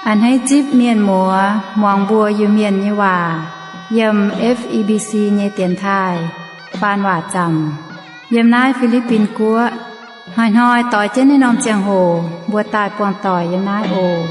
A'hneiv zipv mienh muoz muangx mbuo Iu-Mienh nyei waac yiem F E B C nyei dienx taaih faan waac zaamc yiem naaiv Fi^li^bin Guoqv. Hnoi-hnoi doix jienv naaiv norm ziangh hoc mbuo daaih buangh doic yiem naaiv oc.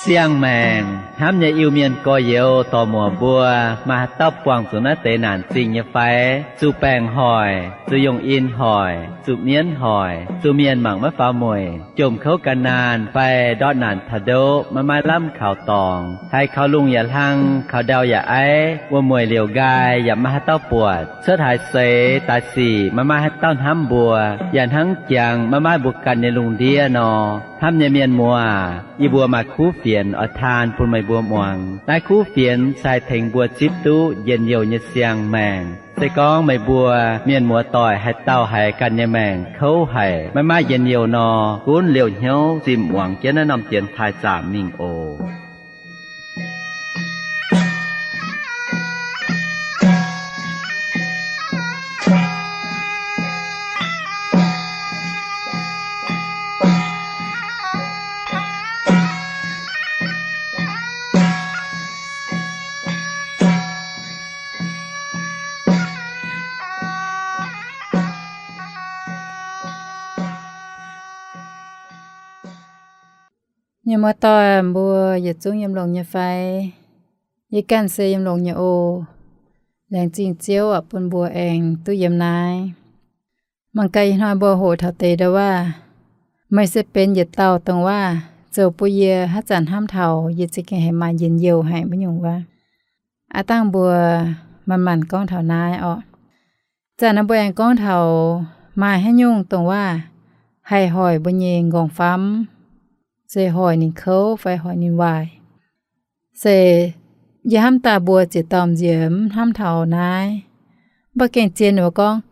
Siang-maengc hnamv nyei Iu-Mienh gorx-youz dorc-muoc mbuo, maaih haaix dauh buangh zuqc naaiv deix naanc zingh nyei fai? Zuqc baengc hoic, zuqc yongh in hoic, zuqc mienv hoic, zuqc mienh mangc maiv faaux mueic, jomc kouv gan naanh fai ndortv naanc taux ndoqv maiv maaih lamh kaux dorngx, haiz kaux lungh yaac hlang, kaux ndau yaac aiv, wuom-mueic liouc nqaai yaac maiv maaih haaix dauh buatc, cuotv haaix seix daaih sic maiv maaih haaix dauh hnamv mbuo, yaac hnangv jangx maiv maaih mbuo ganh nyei lungh ndiev nor. Hnamv nyei mienh muoz, yie mbuo maaih kuv fienx oix taan bun meih mbuo muangx. Naaiv kuv fienx se haih tengx mbuo zipv duqv njien-youh nyei siang-maengc. Se gorngv meih mbuo mienh muoz doic haaix dauh haiz ganh nyei maengc kouv haic, maiv maaih njien-youh nor, gunv liouh hnyouv zinh muangx jienv naaiv norm dienx taaih zaamc mingh oc. Mienh muoz-doic mbuo yietc zungv yiem longx nyei fai? Yie ganh se yiem longx nyei oc. Laengz zingh Ziouv oc, bun mbuo aengx duqv yiem naaiv. Mangc gaax ih hnoi mbuo hoqc taux deix ndau-waav, meih se benx yietc dauh dongh waav zoux bun yie haaix zanc hnamv taux yie za'gengh haiz maaih njien-youh haic wuov nyungc wuov. Aav dangh mbuo manc-manc gorngv taux naaiv orqc. Zanc naaiv mbuo aengx gorngv taux maaih haaix nyungc dongh waav haih hoic mbuo nyei nqorngv-famv, se hoic ninh kouv fai hoic ninh waaic. Se yie hnamv daaih mbuo ziex dauh nziex mv hnamv taux naaiv. Mv baac gengh zien wuov gorngv,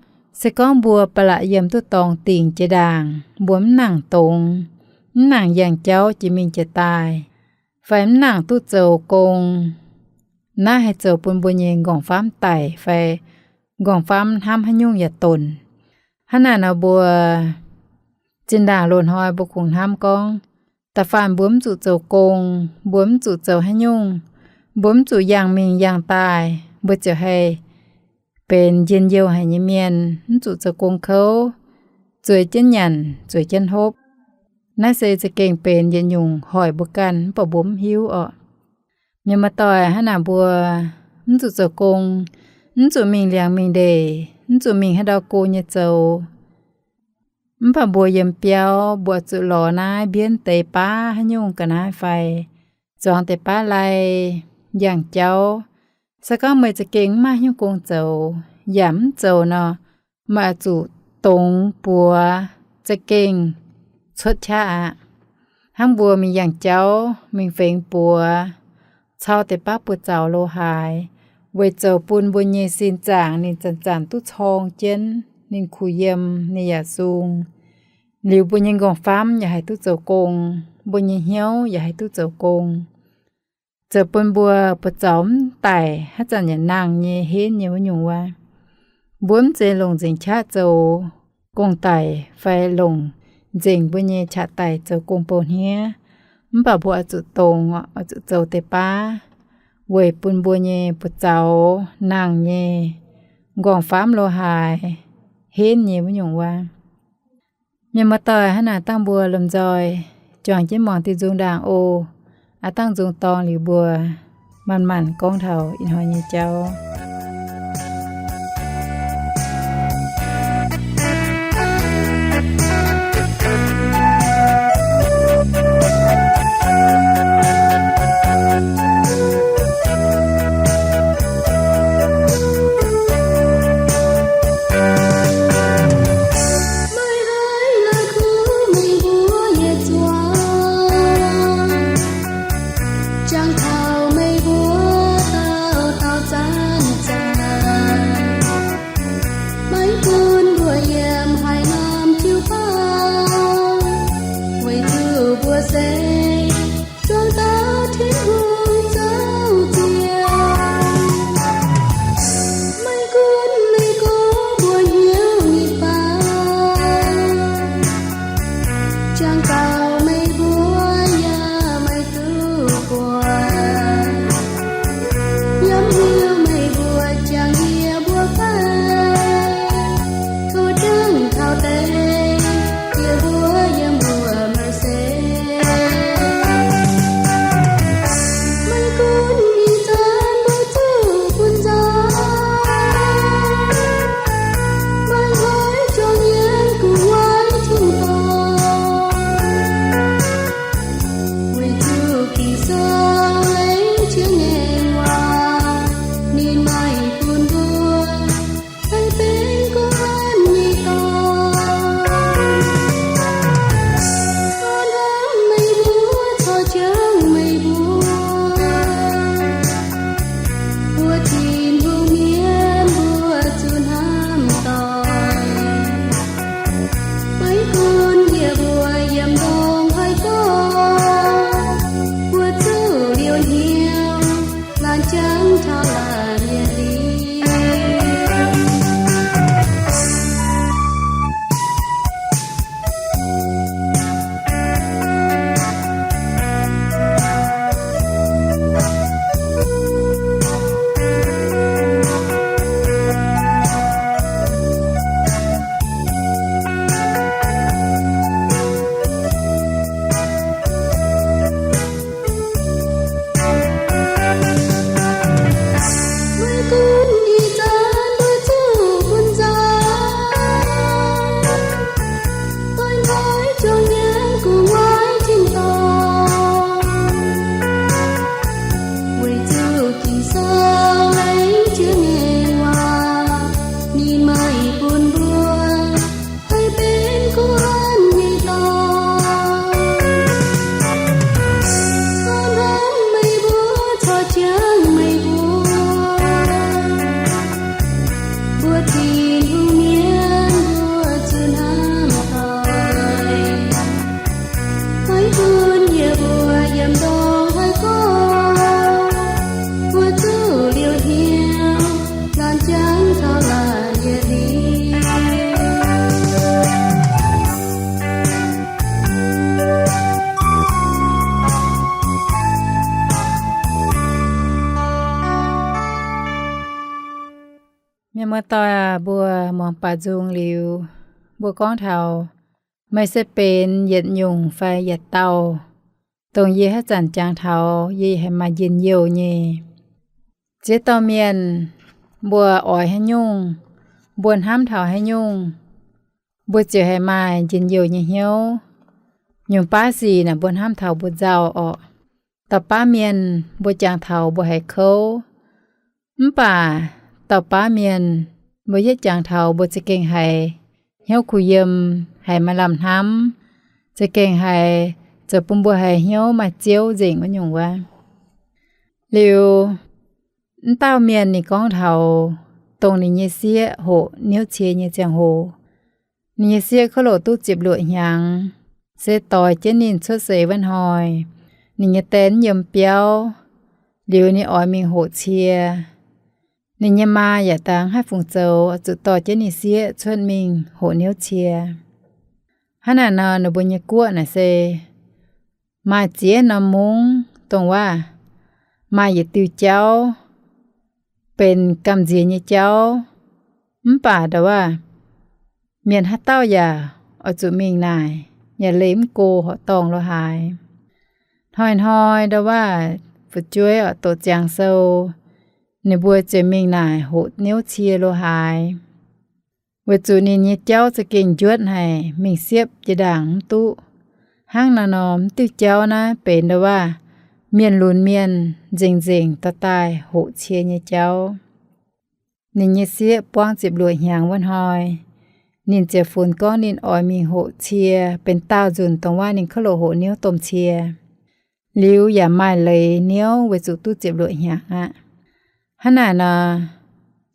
se gorngv mbuo ba'laqc yiem duqv dorngx dingc jiex ndaangc, mbuo mv nangc dongz, mv nangc yangh jauv jiex mingh jiex daaih, fai mv nangc duqv zoux gong, naaiv haih zoux bun mbuo nyei nqorngv-famv daic fai nqorngv-famv hnamv haaix nyungc yaac donc. Hnangv naaic nor mbuo zinh ndaangc loz-hnoi mbuo kungx hnamv gorngv, da'faanh mbuo mv zuqc zoux gong, mbuo mv zuqc zoux haaix nyungc, mbuo mv zuqc yangh mingh yangh daaih, mbuo ziouc haih benx njien-youh haic nyei mienh, mv zuqc zoux gong kouv, zueiz jienv nyanc, zueiz jienv hopv. Naaiv se za'gengh benx yietc nyungc hoic mbuo ganh, mv baac mbuo mv hiuv orqc. Mienh muoz-doic, hnangv naaic mbuo mv zuqc zoux gong, mv zuqc mingh liangx mingh ndeic, mv zuqc mingh haaix ndau go nyei zoux. Mv baac mbuo yiem biauv, mbuo zuqc lorz naaiv mbienv deix baav haaix nyungc ga'naaiv fai zuangx deix baav lai, yangh jauv. Se gorngv meih za'gengh mv maaih haaix nyungc gong zoux yaac mv zoux nor, meih oix zuqc dongz buoz za'gengh cuotv qaqv aqv. Hnangv mbuo mingh yangh jauv, mingh fengx buoz, cau deix baav buoz-zaux lo haaix, weic zoux bun mbuo nyei sin zaangc ninh zanc-zanc duqv corng jienv, ninh kuh yiem, ninh yaac sung. Liuz mbuo nyei nqorngv-famv yaac haih duqv zoux gong, mbuo nyei hnyouv yaac haih duqv zoux gong. Zoux bun mbuo buoz-zaux mv daic, haaix zanc yaac nangh nyei, henv nyei wuov nyungc wuov. Mbuo mv zeiz longc nzengc qaqv zoux gong daic fai longc nzengc mbuo nyei qaqv daic zoux gong bou hniev. Mv baac mbuo oix zuqc dongz, oix zuqc zoux deix baav weic bun mbuo nyei buoz-zaux nangh nyei, nqorngv-famv lo haaix, henv nyei wuov nyungc wuov. Mienh muoz-doic, hnangv naaic dangh mbuo lomh nzoih juangc jienv muangx diuh nzung ndaangc oc. Aav dangh nzung dorng liuz mbuo manc-manc gorngv taux ih hnoi nyei jauv. Meih haiz la'kuqv meih mbuo yietc zuangx, jangx taux meih mbuo dauh dauh zanc Jangx gaux meih mbuo yaac maiv duqv buatc. Yiem hnyouv meih mbuo jangx yie mbuo fai? Tov dangh taux deix yie mbuo yiem mbuo maaih se. Maiv gunv ih zanc mbuo zuqc bun nzauh, maiv hnoi juangc yiem gu'nguaaic tin-dorngh. Weic zuqc Ging-Sou lengc jiex ngaengc waac, ninh maaih bun mbuo haih benx guanh nyei dorngx. Zorqv hnamv meih mbuo caux jienv meih mbuo, mbuo Tin-Hungh mienh mbuo zuqc hnamv doic. Maiv gunv yie mbuo yiem ndongc haaix gorngv, mbuo zuqc liouh hnyouv laanh jangx taux laanh yietc liuz. Maiv gunv ih zanc mbuo zuqc bun nzauh, maiv hnoi juangc yiem gu'nguaaic tin-dorngh. Weic zuqc Ging-Sou lengc jiex ngaengc waac, ninh maaih bun mbuo haih benx guanh nyei dorngx. Zorqv hnamv meih mbuo caux jienv meih mbuo, mbuo Tin-Hungh mienh mbuo zuqc hnamv doic. Maiv gunv yie mbuo yiem ndongc haaix gorngv, mbuo zuqc liouh hnyouv laanh jangx taux laanh yietc liuz. Mienh muoz-doic aac, mbuo muangx baac nzung liuz, mbuo gorngv taux meih se benx yietc nyungc fai yietc dauh, dongh yie haaix zanc jangx taux yie haiz maaih njien-youh nyei. Ziex dauh mienh, mbuo oix haaix nyungc, mbuo hnamv taux haaix nyungc, mbuo ziouc haiz maaih njien-youh nyei hnyouv. Nyungc baav sic naaic mbuo hnamv taux mbuo nzauh orqc. Dauh baav mienh mbuo jangx taux mbuo haiz kouv. Mv baac dauh baav mienh mbuo yietv jangx taux mbuo za'gengh haiz hnyouv kuh yiem, haiz maaih lamh hnamv, za'gengh haiz zoux bun mbuo haiz hnyouv maaih ziouv nzengc wuov nyungc wuov. Liuz, m'dauh mienh ninh gorngv taux dongh ninh nyei sieqv hoqc niouv cie nyei ziangh hoc. Ninh nyei sieqv kouv loc duqv ziepc luoqc hnyangx, se doix jienv ninh cuotv seix wuov hnoi, ninh nyei die mv yiem biauv, liuz ninh oix mingh hoqc cie. Ninh nyei maa yaac dangx haih fungc zoux oix zuqc dorh jienv ninh sieqv cuotv mingh hoqc niouv cie. Hnangv naaic nor, ninh mbuo nyei guoqv naaic se maaih ziex norm mungv, dongh waac maaih yietc diuh jauv, benx gamh nziex nyei jauv. Mv baac ndongc waac mienh haaix dauh yaac oix zuqc mingh naaic, yaac leih mv go horqc dorngh lo haaix. Hnoi-hnoi ndongc waac fu'jueiv oix doqc ziangx sou, ninh mbuo ziouc mingh naaic hoqc niouv cie lo haaix. Weic zuqc ninh nyei jauv za'gengh njuotv haic, mingh siepv jiex ndaangc mv duqv. Hnangv naaiv nor, mv diuh jauv naaiv benx ndongc waac mienh lunx mienh nzengc-nzengc dorh daaih hoqc cie nyei jauv. Ninh nyei sieqv buangv ziepc luoqc hnyangx wuov hnoi, ninh ziouc funx gorngv ninh oix mingh hoqc cie benx daauh nzunc dongh waac ninh kouv loc hoqc niouv domh cie. Liuz yaac maaih leiz niouv weic zuqc duqv ziepc luoqc hnyangx aqv. Hnangv naaic nor,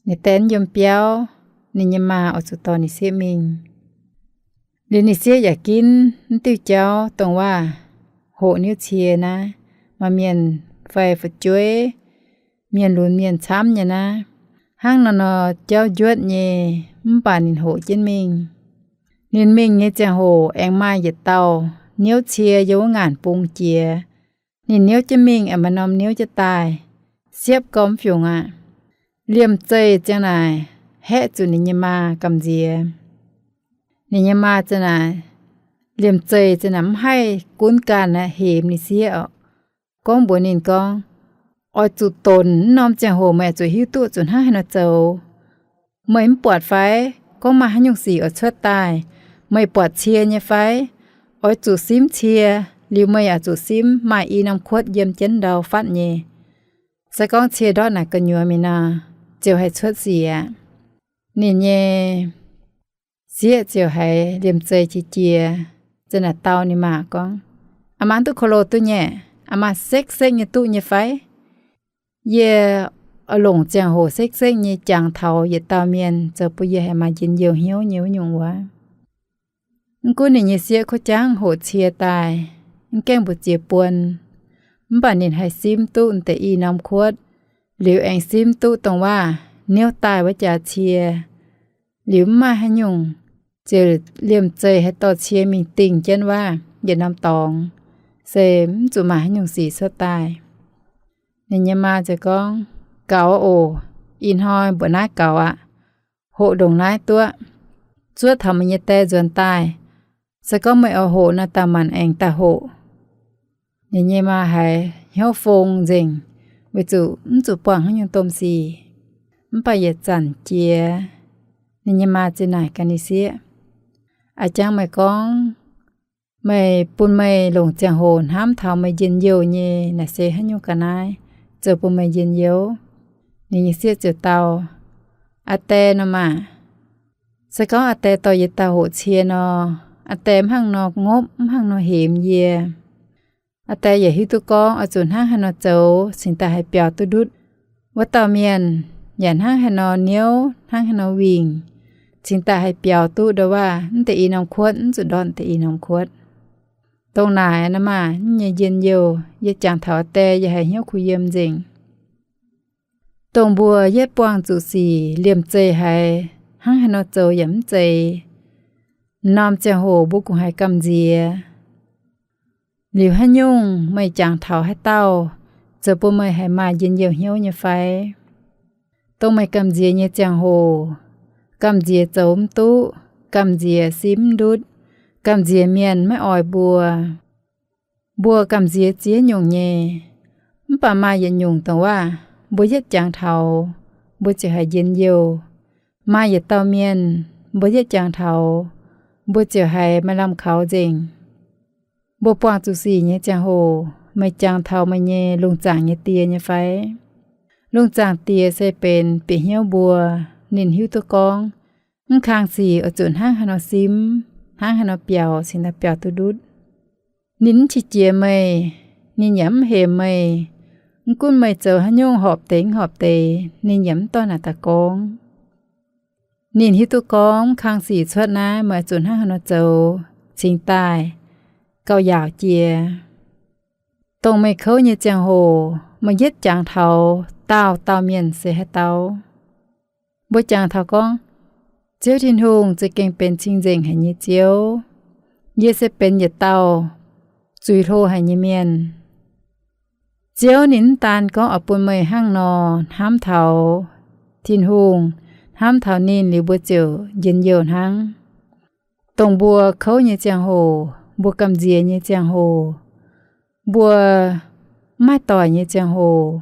ninh die yiem biauv, ninh nyei maa oix zuqc dorh ninh sieqv mingh. Liuz ninh sieqv yaac ginv mv diuh jauv dongh waac hoqc niouv cie naaiv, maaih mienh fai fu'jueiv, mienh lunx mienh camv nyei naaiv. Hnangv naaiv nor, jauv njuotv nyei, mv baac ninh hoqc jienv mingh. Ninh mingh nyei ziangh hoc aengx maaih yietc dauh niouv cie yiem wuov ngaanc bung jiex. Ninh niouv jienv mingh aengx maaih norm niouv jienv daaih, siepv gormx fiungc aqv. Liemh zeih ziang naaic haeqv zuqc ninh nyei maa gamh nziex. Ninh nyei maa ziang naaic, liemh zeih ziang naaic mv haih gunv ganh aqv, hemx ninh sieqv oc. Gorngv mbuox ninh gorngv, Oix zuqc donx wuov norm ziangh hoc meih oix zuqc hiuv duqv zuqc hnangv haaix nor zoux. Meih mv buatc fai? Gorngv maaih haaix nyungc sic oix cuotv daaih, meih buatc cie nyei fai? Oix zuqc simv cie, liuz meih yaac zuqc simv maaih i norm kuotv yiem jienv ndau fatv nyei. Se gorngv cie ndortv naaic gu'nyuoz mingh nor, ziouc haih cuotv sic aqv. Ninh nyei sieqv ziouc haiz liemh zeih qiex jiez, ziang naaic dau ninh maa gorngv, Aa maa, mv duqv ko lo duqv nyei. Aa maa, sekv-sekv nyei duqv nyei fai? Yie oix longc ziangh hoc sekv-sekv nyei jangx taux yietc dauh mienh zoux bun yie haih maaih njien-youh hnyouv nyei wuov nyungc wuov. Mv gunv ninh nyei sieqv kuv jangv hoqc cie daaih, mv gaengh mbu'ziex buon, mv baac ninh haih simv duqv deix i norm kuotv, liuz aengx simv duqv dongh waac niouv daaih wuov jaax cie. Liuz mv maaih haaix nyungc, ziouc liemh zeih haih dorh cie mingh dingh jienv waac yietc norm dorngx, se mv zuqc maaih haaix nyungc sic cuotv daaih. Ninh nyei maa ziouc gorngv, Gaux oc. Ih hnoi mbuoqc naaiv gaux aqv. Hoqc ndongc naaiv duqv, zuov taux meih nyei die nzuonx daaih. Se gorngv meih oix hoqc nor, daaih maanc aengx daaih hoqc. Ninh nyei maa haiz hnyouv fong nzengc, weic zuqc mv zuqc buangh haaix nyungc domh sic, mv baac yietc zanc jiex, ninh nyei maa ziouc naaic gaax ninh sieqv, A'jangv meih gorngv, meih bun meih longc ziangh hoc hnamv taux meih njien-youh nyei naaic se haaix nyungc ga'naaiv zoux bun meih njien-youh? Ninh nyei sieqv ziouc dau, Aa Die nor maah! Se gorngv aa Die dorh yie daaih hoqc cie nor, aa Die mv hnangv nor ngopv, mv hnangv nor hemx yie. Aa Die yaac hiuv duqv gorngv oix zuqc hnangv haaix nor zoux cingx daaih haih biaux duqv ndutv wuov dauh mienh, yaac hnangv haaix nor niouv, hnangv haaix nor wingh, cingx daaih haih biaux duqv ndo waac mv deix i norm kuotv, mv zuqc ndortv deix i norm kuotv. Dongh naaic nor maah, yie nyei njien-youh, yie jangx taux aa Die yie haiz hnyouv kuh yiem nzengc. Dongh mbuo yietv buangh zuqc sic liemh zeih haiz hnangv haaix nor zoux yaac mv zeiz, norm ziangh hoc mbuo kungx haiz gamh nziex. Liuz haaix nyungc meih jangx taux haaix dauh zoux bun meih haiz maaih njien-youh hnyouv nyei fai? Dongh meih gamh nziex nyei ziangh hoc, gamh nziex zoux mv duqv, gamh nziex simv mv ndutv, gamh nziex mienh maiv oix mbuo, mbuo gamh nziex ziex nyungc nyei. Mv baac maaih yietc nyungc dongh waac mbuo yietv jangx taux, mbuo ziouc haiz njien-youh. Maaih yietc dauh mienh mbuo yietv jangx taux, mbuo ziouc haiz maaih lamh kaux nzengc. Mbuo buangh zuqc sic nyei ziangh hoc, meih jangx taux meih nyei lungh zaangc nyei die nyei fai? Lungh zaangc diex se benx bieqc hnyouv mbuo. Ninh hiuv duqv gorngv mv kang sic oix zuqc hnangv haaix nor simv, hnangv haaix nor biaux cingx daaih biaux duqv ndutv. Ninh mv qiex jiez meih, ninh yaac mv hemx meih. Mv gunv meih zoux haaix nyungc horpc deix mv horpc deix, ninh yaac mv dorh naaic daaih gorngv. Ninh hiuv duqv gorngv mv kang sic cuotv naaiv meih oix zuqc hnangv haaix nor zoux cingx daaih gauh yaauc jiex. Dongh meih kouv nyei ziangh hoc, meih yietv jangx taux daauh dauh mienh se haaix dauh? Mbuo jangx taux gorngv, Ziouv Tin-Hungh za'gengh benx cing-nzengc haic nyei Ziouv. Yie se benx yietc dauh zuiz hlo haic nyei mienh. Ziouv ninh mv daan gorngv oix bun meih hnangv nor hnamv taux Tin-Hungh, hnamv taux ninh liuz mbuo ziouc njien-youh hnangv. Dongh mbuo kouv nyei ziangh hoc, mbuo gamh nziex nyei ziangh hoc, mbuo mv maaih doic nyei ziangh hoc,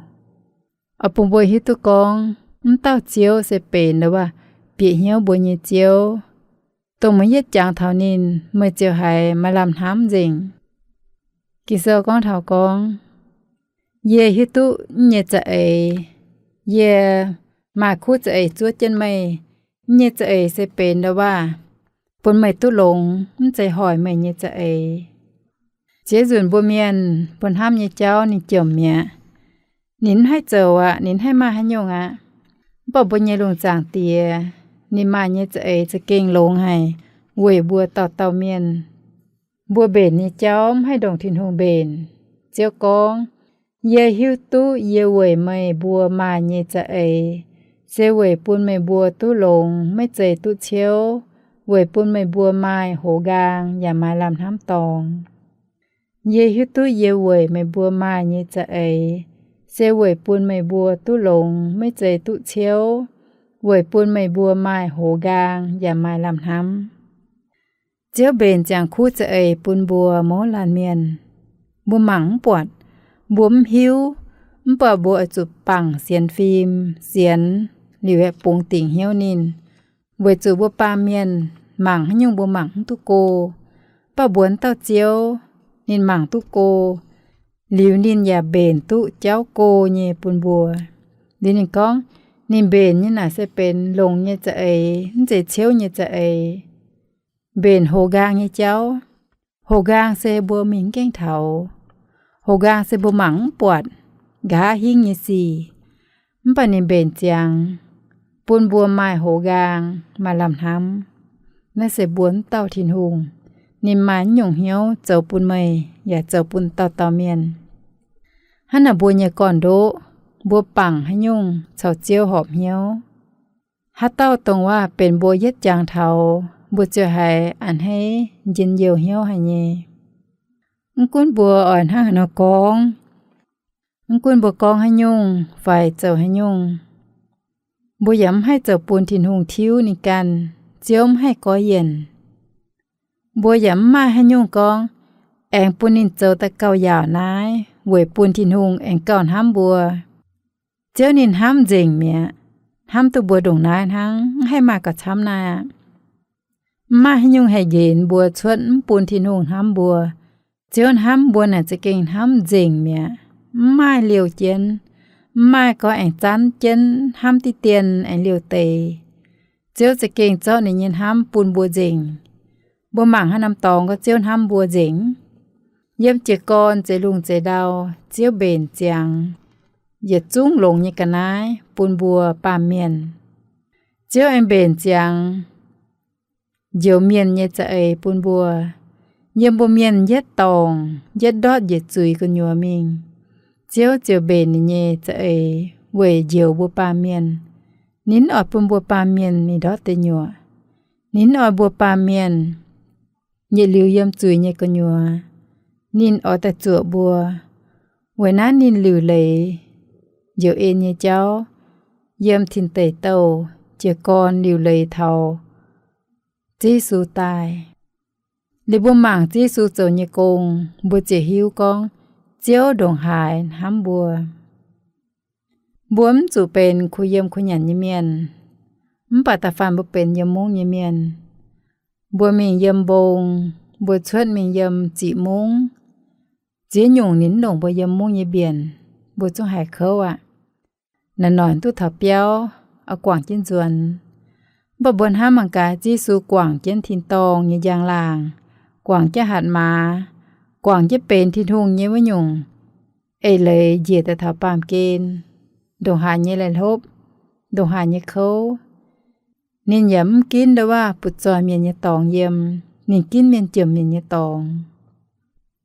oix bun mbuo hiuv duqv gorngv mv dauh Ziouv se benx ndo waac bieqc hnyouv mbuo nyei Ziouv. Dongh meih yietv jangx taux ninh, meih ziouc haiz maaih lamh hnamv nzengc. Ging-Sou gorngv taux gorngv, Yie hiuv duqv yie nyei za'eix. Yie maaih kuv za'eix zuov jienv meih. Yie nyei za'eix se benx ndo waac bun meih duqv longx, mv zeiz hoic meih nyei za'eix. Ziex nzunc mbuo mienh, mbuo hnamv nyei jauv ninh jomc mi'aqv. Ninh mv haih zoux aqv, ninh mv haih maaih haaix nyungc aqv. Mv baac mbuo nyei lungh zaangc Diex, ninh maaih nyei za'eix za'gengh longx haic weic mbuo dauh dauh mienh. Mbuo mbenc nyei jauv mv haih ndongc Tin-Hungh mbenc. Ziouv gorngv, Yie hiuv duqv yie weic meih mbuo maaih nyei za'eix, se weic bun meih mbuo duqv longx, maiv zeiz duqv ciouv, weic bun meih mbuo maaih hoz nqaang yaac maaih lamh hnamv dorngx. Yie hiuv duqv yie weic meih mbuo maaih nyei za'eix se weic bun meih mbuo duqv longx, maiv zeiz duqv ciouv, weic bun meih mbuo maaih hoz nqaang yaac maaih lamh hnamv. Ziouv mbenc ziangx kuv za'eix bun mbuo mouz laanh mienh. Mbuo mangc mv buatc, mbuo mv hiuv, mv baac mbuo oix zuqc bangc sienx fim, sienx liuz aeqv, bungx dingc hnyouv ninh, weic zuqc mbuo baamh mienh mangc haaix nyungc mbuo mangc mv duqv go, mv baac mbuo wuov dauh Ziouv, ninh mangc duqv go, liuz ninh yaac mbenc duqv jauv go nyei bun mbuo. Liuz ninh gorngv, ninh mbenc nyei naaic se benx longx nyei za'eix, mv zeiz ciouv nyei za'eix, mbenc hoz nqaang nyei jauv. Hoz nqaang se mbuo mingh mv gaengh taux. Hoz nqaang se mbuo mangc mv buatc, nqa'haav hingv nyei sic. Mv baac ninh mbenc ziangx, bun mbuo maaih hoz nqaang, maaih lamh hnamv. Naaiv se mbuo wuov dauh Tin-Hungh, ninh maaih nyungc hnyouv zoux bun meih yaac zoux bun dauh dauh mienh. Hnangv naaic mbuo nyei gorn-ndoqv, mbuo bangc haaix nyungc caux Ziouv horpc hnyouv. Haaix dauh dongh waac benx mbuo yietv jangx taux, mbuo ziouc haiz a'hneiv njien-youh hnyouv haic nyei. Mv gunv mbuo oix hnangv haaix nor gorngv, mv gunv mbuo gorngv haaix nyungc fai zoux haaix nyungc, mbuo yaac mv haih zoux bun Tin-Hungh tiuv ninh ganh. Ziouv mv haih gorx-yienc. Mbuo yaac mv maaih haaix nyungc gorngv, aengx bun ninh zoux daaih gauh yaauc naaiv weic bun Tin-Hungh aengx gauh hnamv mbuo. Ziouv ninh hnamv nzengc mi'aqv. Hnamv duqv mbuo ndongc naaiv hnangv, mv haih maaih gauh camv naaiv aqv. Mv maaih haaix nyungc haih nqenx mbuo cuotv mv bun Tin-Hungh hnamv mbuo. Ziouv hnamv mbuo naaic za'gengh hnamv nzengc mi'aqv. Mv maaih liouh jienv, mv maaih gorngv aengx zanv jienv hnamv diqv dien aengx liouh deix. Ziouv za'gengh zorqv ninh nyei hnamv bun mbuo nzengc. Mbuo mangc haaix norm dorngx gorngv Ziouv hnamv mbuo nzengc? Yiem jiez gorn zeix lungh zeix ndau, Ziouv mbenc ziangx yietc zungv longx nyei ga'naaiv bun mbuo baamh mienh. Ziouv aengx mbenc ziangx njoux mienh nyei za'eix bun mbuo. Yiem mbuo mienh yietv dorngc, yietv ndortv njiec zuiz gu'nyuoz mingh, Ziouv ziouc mbenc ninh nyei za'eix weic njoux mbuo baamh mienh. Ninh mv oix bun mbuo baamh mienh mingh ndortv deic nyuoqc. Ninh mv oix mbuo baamh mienh yietc liuz yiem zuiz nyei gu'nyuoz. Ninh oix daaih zuoqc mbuo. Weic naaiv ninh liuc leiz njoux en nyei jauv yiem tin deic douh jiez gorn liuc leiz taux Ziouv Yesu daaih. Liuz mbuo mangc Ziouv Yesu zoux nyei gong, mbuo ziouc hiuv gorngv Ziouv ndongc haaix hnamv mbuo. Mbuo mv zuqc benx kuh yiem kuh nyanc nyei mienh, mv baac da'faanh mbuo benx yiem mungv nyei mienh, mbuo mingh yiem mbong, mbuo cuotv mingh yiem ziqc mungv, ziex nyungc ninh mv longc mbuo yiem mungv nyei mbienc, mbuo zungv haiz kouv aqv. Naaic noic duqv taux biauv, oix guangc jienv nzuonx. Mv baac mbuo hnamv mangc gaax, Ziouv Yesu guangc jienv tin-dorngh nyei njang-laangc, guangc jienv hatc maaz, guangc jienv benx Tin-Hungh nyei wuov nyungc eix leiz njiec daaih taux baamh gen, ndongc haaix nyei laih hlopv, ndongc haaix nyei kouv, ninh yaac mv ginv ndau waac butv-zoih mienh nyei dorngx yiem. Ninh ginv mienh jomc mienh nyei dorngx.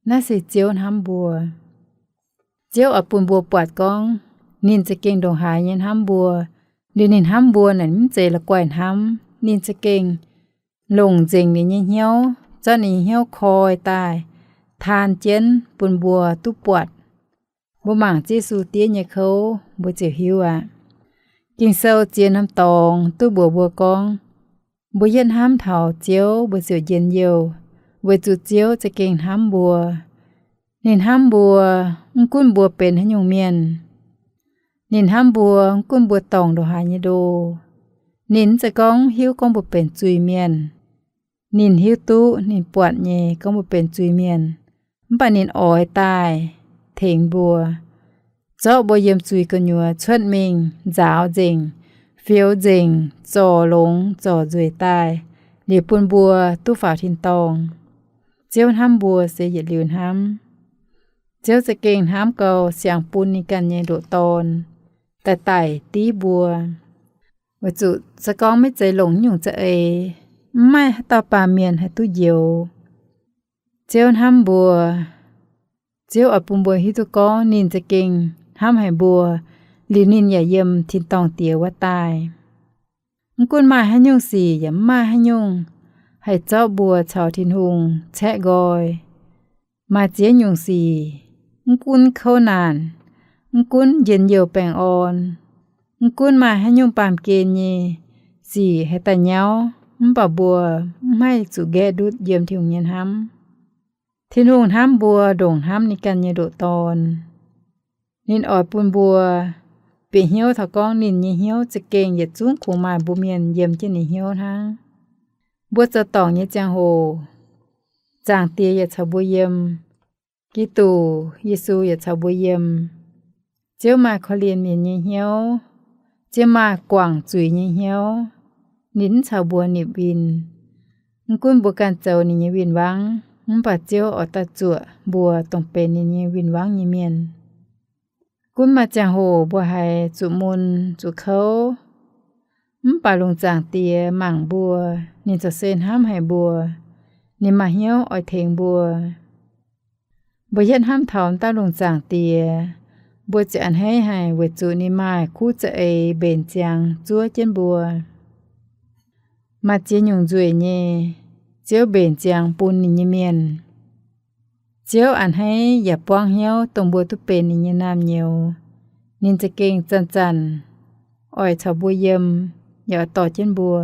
Naaiv se Ziouv hnamv mbuo. Ziouv oix bun mbuo buatc gorngv ninh za'gengh ndongc haaix nyei hnamv mbuo. Liuz ninh hnamv mbuo naaic mv zeiz la'guaih hnamv. Ninh za'gengh longc nzengc ninh nyei hnyouv, zorqv ninh nyei hnyouv koi daaih taan jienv bun mbuo duqv buatc. Mbuo mangc Ziouv Yesu diev nyei kouv, mbuo ziouc hiuv aqv. Ging-Sou ziex norm dorngx duqv mbuox mbuo gorngv, mbuo yietv hnamv taux Ziouv, mbuo ziouc njien-youh, weic zuqc Ziouv za'gengh hnamv mbuo. Ninh hnamv mbuo, mv gunv mbuo benx haaix nyungc mienh. Ninh hnamv mbuo, mv gunv mbuo dorngc ndongc haaix nyei ndo. Ninh mv zeiz gorngv hiuv gorngv mbuo benx zuiz-mienh. Ninh hiuv duqv, ninh buatc nyei gorngv mbuo benx zuiz-mienh, mv baac ninh oix daaih tengx mbuo, zorqv mbuo yiem zuiz gu'nyuoz cuotv mingh, nzaaux nzengc, fioux nzengc, zorc longx zorc nzueic daaih, liuz bun mbuo duqv faaux tin-dorngh. Ziouv hnamv mbuo se yietc liuz hnamv. Ziouv za'gengh hnamv gau siang-bun ninh ganh nyei ndoqc Dorn, daaih daic div mbuo. Weic zuqc se gorngv maiv zeiz longc nyungc za'eix, mv maaih haaix dauh baamh mienh haih duqv njoux. Ziouv hnamv mbuo. Ziouv oix bun mbuo hiuv duqv gorngv ninh za'gengh hnamv haic mbuo, liuz ninh yaac yiem tin-dorngh Diex wuov daaih. Mv gunv maaih haaix nyungc sic yaac mv maaih haaix nyungc haih zorqv mbuo caux Tin-Hungh caeqv nqoi. Maaih ziex nyungc sic, mv gunv kouv naanc, mv gunv njien-youh baengh orn, mv gunv maaih haaix nyungc baamh gen nyei sic haih daaih nyauv, mv baac mbuo mv haih zuqc nqaeqv ndutv yiem Tin-Hungh nyei hnamv. Tin-Hungh hnamv mbuo ndongc hnamv ninh ganh nyei ndoqc Dorn. Ninh oix bun mbuo bieqc hnyouv taux gorngv ninh nyei hnyouv za'gengh yietc zungv kungx maaih mbuo mienh yiem jienv ninh hnyouv hnangv. Mbuo zoux dorngc nyei ziangh hoc, Zaangc Diex yaac caux mbuo yiem. Giduc Yesu yaac caux mbuo yiem. Ziouv maaih korv-lienh mienh nyei hnyouv. Ziouv maaih guangc zuiz nyei hnyouv. Ninh mv caux mbuo nipc win. Mv gunv mbuo ganh zoux ninh nyei win-wangv, mv baac Ziouv oix daaih zuoqc mbuo dongh benx ninh nyei win-wangv nyei mienh. Gunv maaih ziangh hoc mbuo haiz zuqc mun zuqc kouv, mv baac Lungh Zaangc Diex mangc mbuo, ninh zoux se hnamv haic mbuo, ninh maaih hnyouv oix tengx mbuo. Mbuo hietv hnamv taux dauh Lungh Zaangc Diex, mbuo ziouc a'hneiv haic weic zuqc ninh maaih kuv za'eix mbenc ziangx zuov jienv mbuo. Maaih ziex nyungc nzueic nyei, Ziouv mbenc ziangx bun ninh nyei mienh. Ziouv a'hneiv yaac buangv hnyouv dongh mbuo duqv benx ninh nyei naamh nyouz. Ninh za'gengh zanc-zanc oix caux mbuo yiem, yaac oix dorh jienv mbuo.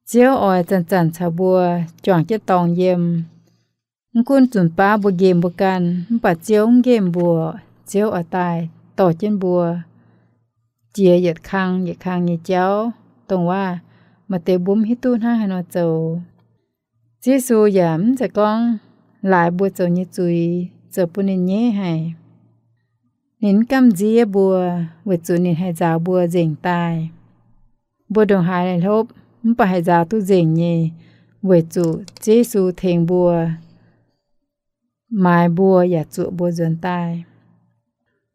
Ziouv oix zanc-zanc caux mbuo juangc jienv dorngx yiem. Mv gunv zunc baav mbuo nqemh mbuo ganh, mv baac Ziouv mv nqemh mbuo. Ziouv oix daaih dorh jienv mbuo jiex yietc kang yietc kang nyei jauv, dongh waac maaih deix mbuo mv hiuv duqv hnangv haaix nor zoux. Ziouv Yesu yaac mv zeiz gorngv laaix mbuo zoux nyei zuiz, zoux bun ninh nyeiv haic. Ninh mv gamh nziev mbuo, weic zuqc ninh haih nzaaux mbuo nzengc daaih. Mbuo ndongc haaix hlopv mv baac haih nzaaux duqv nzengc nyei, weic zuqc Ziouv Yesu tengx mbuo, maaiz mbuo yaac zuoqc mbuo nzuonx daaih.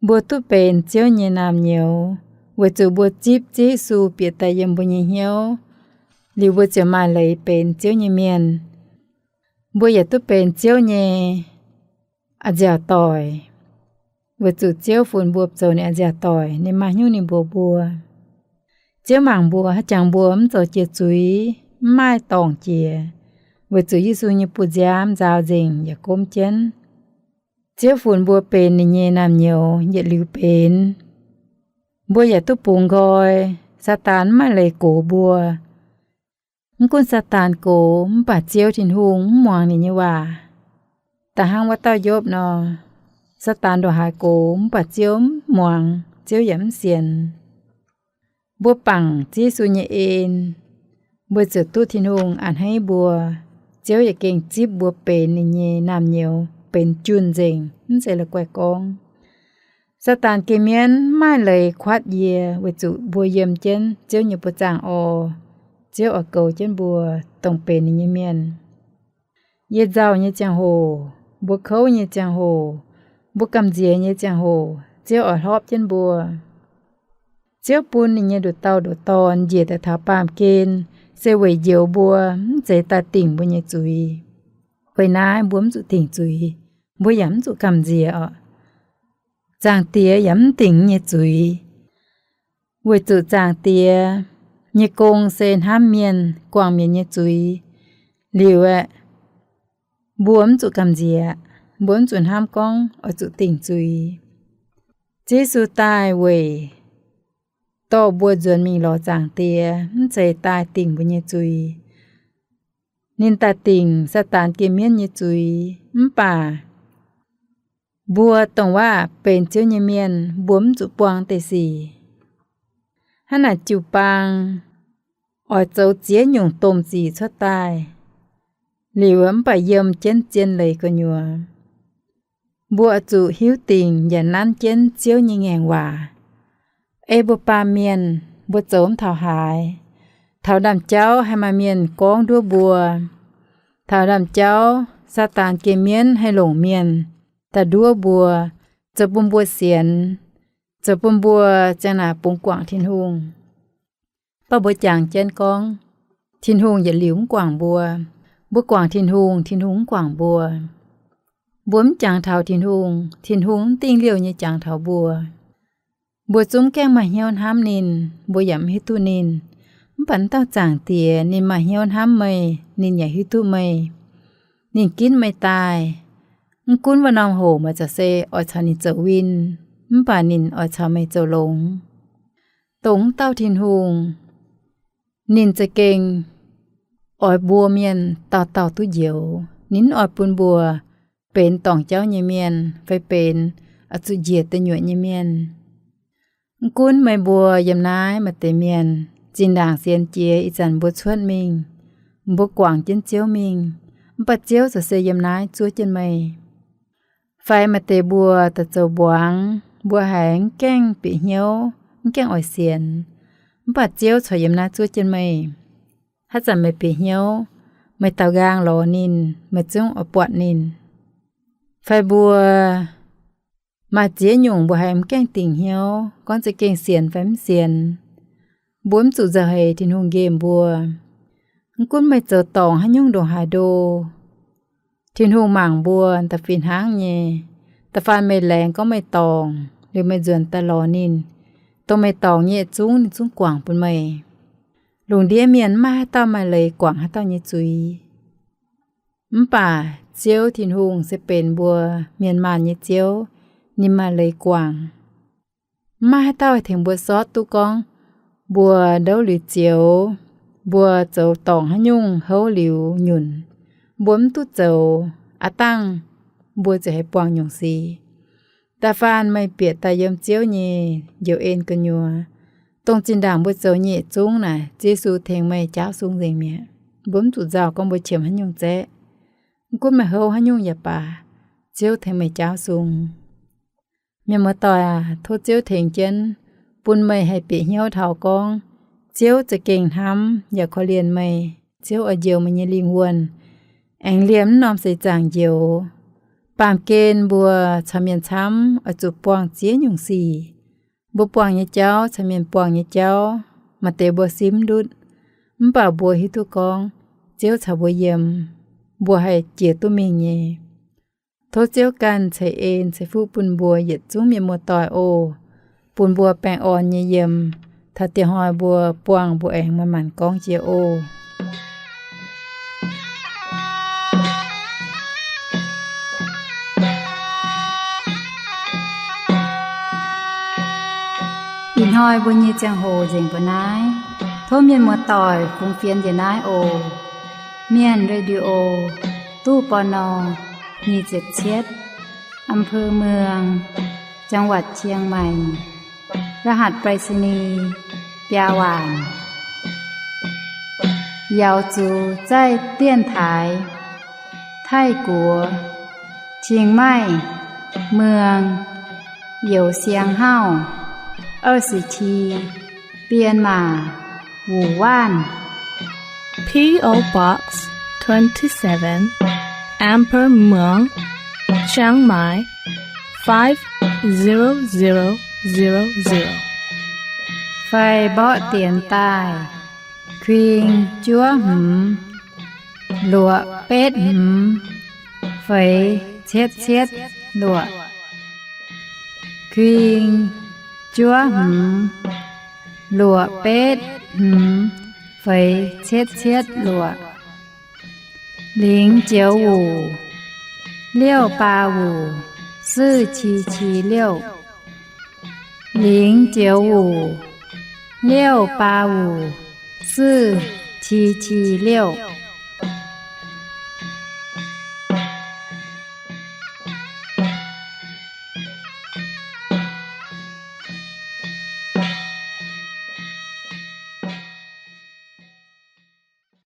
Mbuo duqv benx Ziouv nyei naamh nyouz weic zuqc mbuo zipv Ziouv Yesu bieqc daaih yiem mbuo nyei hnyouv, liuz mbuo ziouc maaih leiz benx Ziouv nyei mienh. Mbuo yaac duqv benx Ziouv nyei a'nziaauc doic, weic zuqc Ziouv funx mbuo zoux ninh a'nziaauc doic, ninh maaih hnyouv ninh mbuox mbuo. Ziouv mangc mbuo, haaix jangx mbuo mv zoux jiex zuiz, mv maaih dorngc jiex, weic zuqc Yesu nyei buoz-nziaamv nzaaux nzengc yaac gomv jienv. Ziouv funx mbuo benx ninh nyei naamh nyouz yietc liuz benx. Mbuo yaac duqv bungx nqoi. Saadaan mv maaih leiz gox mbuo. Mv gunv Saadaan gox, mv baac Ziouv Tin-Hungh mv muangx ninh nyei waac. Da'hnangv wuov dauh Yopv nor, Saadaan ndongc haaix gox, mv baac Ziouv mv muangx, Ziouv yaac mv sienx. Mbuo bangc Ziouv Yesu nyei en, mbuo ziouc duqv Tin-Hungh a'hneiv mbuo. Ziouv yaac gengh zipv mbuo benx ninh nyei naamh nyouz, benx junh nzengc, mv zeiz la'guaih gorngv. Saadaan geh mienv mv maaih leiz kuatv yie, weic zuqc mbuo yiem jienv Ziouv nyei buoz-zaangv orqc. Ziouv oix goux jienv mbuo, dongh benx ninh nyei mienh. Yie nzauh nyei ziangh hoc, mbuo kouv nyei ziangh hoc, mbuo gamh nziex nyei ziangh hoc, Ziouv oix hlorpv jienv mbuo. Ziouv bun ninh nyei nduqc dauh nduqc dorn njiec daaih taux baamh gen, se weic njoux mbuo, mv zeiz daaih dingc mbuo nyei zuiz. Weic naaiv mbuo mv zuqc dingc zuiz, mbuo yaac mv zuqc gamh nziex orqc. Zaangc Diex yaac mv dingc nyei zuiz, weic zuqc Zaangc Diex nyei gong se hnamv mienh, guangc mienh nyei zuiz. Liuz aeqv, mbuo mv zuqc gamh nziex, mbuo mv zuqc hnamv gorngv oix zuqc dingc zuiz. Ziouv Yesu daaih weic dorh mbuo nzuonx mingh lorz Zaangc Diex, mv zeiz daaih dingc mbuo nyei zuiz. Ninh daaih dingc Saadaan geh mienv nyei zuiz, mv baac mbuo dongh waac benx Ziouv nyei mienh, mbuo mv zuqc buang deix sic. Hnangv naaic jiu-baang oix zoux ziex nyungc domh sic cuotv daaih, liuz mv baac yiem jienv zien leiz gu'nyuoz. Mbuo oix zuqc hiuv dingc yaac nanv jienv Ziouv nyei ngaengc waac. Ei mbuo baamh mienh, mbuo zoux mv taux haaix. Taux ndaamv-jauv haih maaih mienh gorngv nduov mbuo. Taux ndaamv-jauv Saadaan geh mienv haih longc mienh daaih nduov mbuo, zoux bun mbuo sienx, zoux bun mbuo ziang naaic bungx guangc Tin-Hungh. Mv baac mbuo jangx jienv gorngv, Tin-Hungh yietc liuz mv guangc mbuo. Mbuo guangc Tin-Hungh, Tin-Hungh mv guangc mbuo. Mbuo mv jangx taux Tin-Hungh, Tin-Hungh mv dingh liouh nyei jangx taux mbuo. Mbuo zungv gaengh maaih hnyouv hnamv ninh, mbuo yaac mv hiuv duqv ninh. Mv baac wuov dauh Zaangc Diex ninh maaih hnyouv hnamv meih, ninh yaac hiuv duqv meih. Ninh ginv meih daaih. Mv gunv wuov norm hoc meih za'gengh se oix caux ninh zoux win, mv baac ninh oix caux meih zoux longx. Dongh wuov dauh Tin-Hungh, ninh za'gengh oix mbuo mienh dauh dauh duqv njoux. Ninh mv oix bun mbuo benx dorngc jauv nyei mienh fai benx oix zuqc njiec deic nyuoqc nyei mienh. Mv gunv meih mbuo yiem naaiv maaih deix mienh zinh ndaangc sienx jiex ih zanc mbuo cuotv mingh, mbuo guangc jienv Ziouv mingh, mv baac Ziouv za'gengh se yiem naaiv zuov jienv meih. Fai maaih deix mbuo daaih zoux mbuangz, mbuo haiz mv gaengh bieqc hnyouv, mv gaengh oix sienx, mv baac Ziouv corc yiem naaiv zuov jienv meih. Haaix zanc meih bieqc hnyouv, meih daaux nqaang lorz ninh, meih zungv oix buatc ninh. Fai mbuo maaih ziex nyungc mbuo haiz mv gaengh dingc hnyouv, gorngv za'gengh sienx fai mv sienx, mbuo mv zuqc nzauh heix Tin-Hungh nqemh mbuo. Mv gunv meih zoux dorngc haaix nyungc ndongc haaix ndo, Tin-Hungh mangc mbuo da'fih hnangv nyei. Da'faanh meih laengz gorngv meih dorngc, liuz meih nzuonx daaih lorz ninh, dongh meih dorngc nyei yietc zungv ninh zungv guangc bun meih. Lungh ndiev mienh mv maaih haaix dauh maaih leiz guangc haaix dauh nyei zuiz. Mv baac Ziouv Tin-Hungh se benx mbuo mienh maanh nyei Ziouv, ninh maaih leiz guangc. Mv maaih haaix dauh tengx mbuo sortv duqv gorngv mbuo ndouv liuz zioux, mbuo zoux dorngc haaix nyungc houv liuz nyunc, mbuo mv duqv zoux, aav dangh mbuo ziouc haih buangh nyungc sic. Da'faanh meih bieqc daaih yiem Ziouv nyei njoux en gu'nyuoz, dongh zinh ndaangc mbuo zoux nyei yietc zungv naaic, Yesu tengx meih jaauv sung nzengc mi'aqv. Mbuo mv zuqc nzauh gorngv mbuo qiemx haaix nyungc zaeqv. Mv gunv meih houv haaix nyungc yaac baac, Ziouv tengx meih jaauv sung. Mienh muoz-doic aac, tov Ziouv tengx jienv bun meih haih bieqc hnyouv taux gorngv Ziouv za'gengh hnamv yaac korv-lienh meih. Ziouv oix njoux meih nyei lingh wuonh aengx liemh mv norm seix zaangc njoux. Baamh gen mbuo caux mienh camv oix zuqc buangh ziex nyungc sic. Mbuo buangh nyei jauv caux mienh buangh nyei jauv, maaih deix mbuo simv ndutv, mv baac mbuo hiuv duqv gorngv Ziouv caux mbuo yiem, mbuo haih jiex duqv mingh nyei. Tov Ziouv ganh ceix en ceix fuqv bun mbuo yietc zungv mienh muoz-doic oc. Bun mbuo baengh orn nyei yiem, taux dieh hnoi mbuo buangh mbuo aengx manc-manc gorngv jiex oc. Ih hnoi mbuo nyei ziangh hoc nzengc mbuo naaiv. Tov mienh muoz-doic fungx fienx njiec naaiv oc. Mienh Radio, ตู้ ปณ. nyic ziepc cietv, อำเภอเมือง จังหวัดเชียงใหม่ รหัสไปรษณีย์ biaa waanc. Yaux zuqc zaih dienx taaix Taiv-Guoqv, Chiang Mai, Mueang, Youz Siang Hauv, Aa Sic Ci, Bienh Maac, Wuc Waanv. P O Box twenty-seven, Amber Muang, Chiang Mai, five zero zero zero zero. Fai mborqv dienx daaih, kuing juov hmz, luoqc betv hmz, feix cietv cietv luoqc. Kuing juov hmz, luoqc betv hmz, feix cietv cietv luoqc. 零九五 六八五 四七七六. 零九五 六八五 四七七六.